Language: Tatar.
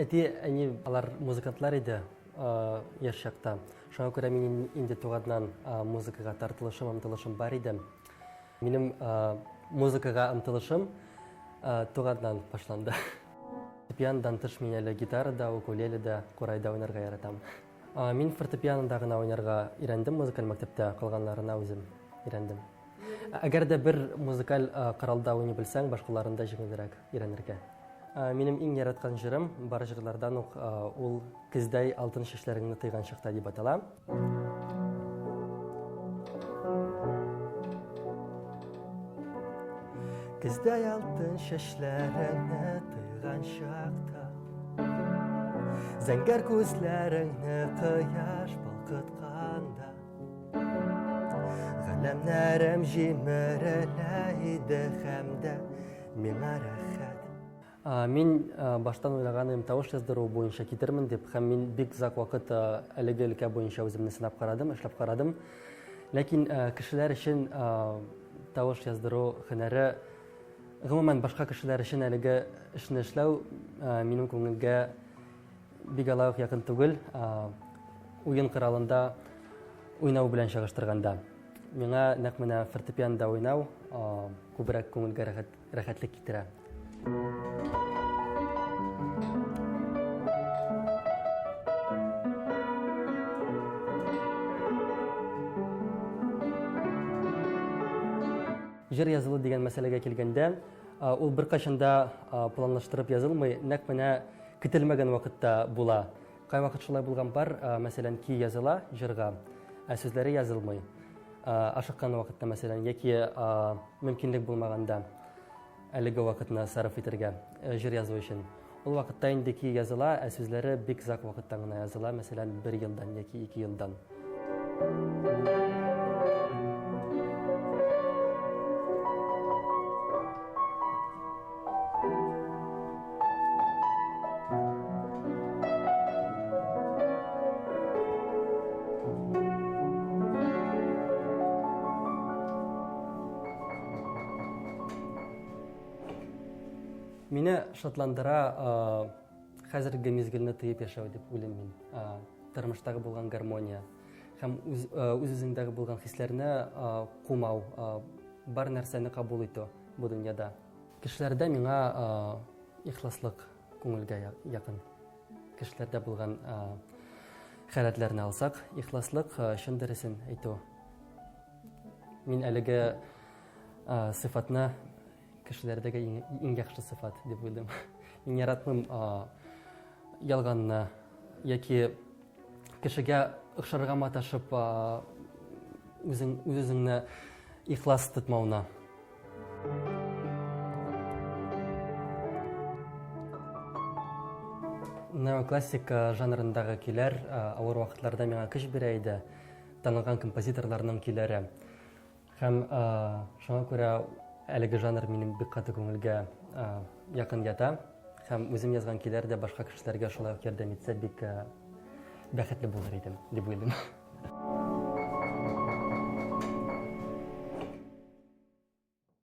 Әти, әни алар музыкантлар иде яшь чакта. Шуңа күрә мин инде туганнан музыкага тартылышым, омтылышым бар иде. Минем музыкага омтылышым туганнан башланды. Фортепианодан тыш мин әле гитарада, укулеледа, курайда уйнарга яратам. Мин фортепианода гына уйнарга өйрәндем музыкаль мәктәптә, калганнарына үзем өйрәндем. Әгәр дә бер музыкаль коралда уйный белсәң, башкаларын да җиңелрәк өйрәнергә. Минем иң яраткан җырым бар җырлардан ук ул Көздәй алтын чәчләреңне тыйган чакта дип атала. Көздәй алтын чәчләреңне тыйган чакта, Зәңгәр күзләреңне кояш балкытканда, Галәмнәрем җимерелә иде һәм дә миңа рәхәт. Мин баштан уйлаган идем тавыш яздыру буенча китермен дип, һәм мин бик озак вакыт әлеге өлкә буенча үземне сынап карадым, эшләп карадым. Ләкин кешеләр өчен тавыш яздыру һөнәре, гомумән, башка кешеләр өчен әлеге эшне эшләү минем күңелгә бик алай ук якын түгел, уен коралында уйнау белән чагыштырганда. Миңа нәкъ менә фортепианода уйнау күбрәк күңелгә рәхәт рәхәтлек китерә. Җыр язылу дигән мәсьәләгә килгәндә, ул беркайчан да планлаштырып язылмый, нәкъ менә көтелмәгән вакытта була. Кайвакыт шулай булган бар, мәсәлән, көй языла җырга, ә сүзләре язылмый. Ашыккан вакытта, мәсәлән, яки мөмкинлек булмаганда әлеге вакытны сарыф итәргә җыр язу өчен. Ул вакытта инде көй языла, ә сүзләре бик озак вакыттан гына языла, мәсәлән, бер елдан яки ике елдан. Мине шатландыра хәзерге мизгелне тоеп яшәү дип уйлыйм мин. Тормыштагы булган гармония һәм үз-үзеңдәге булган хисләрне кумау, бар нәрсәне кабул итү бу дөньяда. Кешеләрдә миңа ихласлык күңелгә якын. Кешеләрдә булган халәтләрне алсак, ихласлык, чын дөресен әйтү. Мин әлеге сыйфатны кешеләрдәге иң яхшы сыйфат дип уйлыйм. Мин яратмыйм ялганны яки кешегә охшарга маташып үзең үз-үзеңне ихлас тотмауны. Неоклассика жанрындагы көйләр авыр вакытларда миңа көч бирә иде. Танылган композиторларның көйләре. Һәм шуңа күрә әлеге жанр минем бик каты күңелгә якын ята. Һәм үзем язган көйләр дә башка кешеләргә шулай ук ярдәм итсә, бик бәхетле булыр идем, дип уйлыйм.